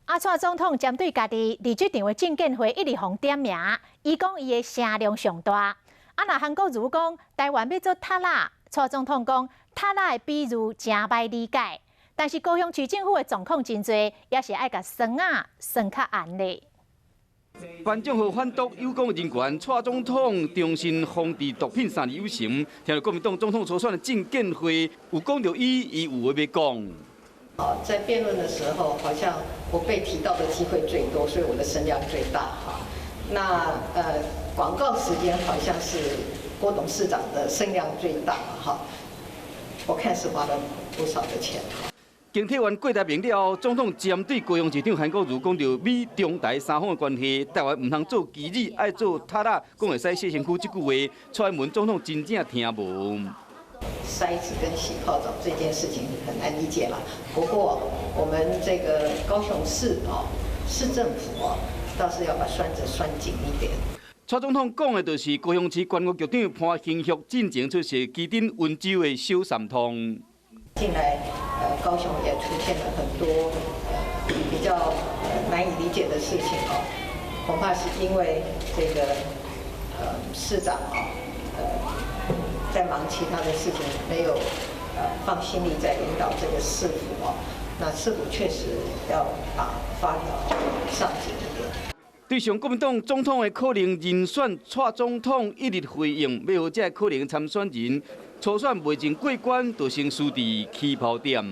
啊，蔡總統針對家己佇這場的政見會一直予點名，伊講伊的聲量上大。啊，若韓國瑜講台灣欲做塔仔，蔡總統講塔仔的比喻誠歹理解，但是高雄市政府的狀況真濟，也是愛共酸仔酸較絚咧。頒獎予販毒有功人員，蔡總統重新防治毒品三年有成，聽著國民黨總統初選的政見會有講著伊，伊有話欲講。在辯論的時候，好像我被提到的機會最多，所以我的聲量最大哈。那廣告時間好像是郭董事長的聲量最大哈。我看是花了不少的錢。經體完郭台銘了後，總統針對高雄市長韓國瑜講著美中台三方的關係，台灣毋通做棋子，愛做塔仔，講會使洗身軀這句話，蔡英文總統真正聽無。篩子跟洗泡澡這件事情很難理解了。不過我們這個高雄市哦，市政府哦，倒是要把栓子栓緊一點。蔡總統講的就是高雄市觀光局長潘興旭進前出席旗津溫州的小三通。近來，高雄也出現了很多比較難以理解的事情哦，恐怕是因為這個市長啊，在忙其他的事情，沒有放心力在領導這個市府哦。那市府確實要把發條上緊一點。對上國民黨總統的可能人選，蔡總統一直回應，欲予這可能參選人初選袂進過關，就先輸佇起跑點。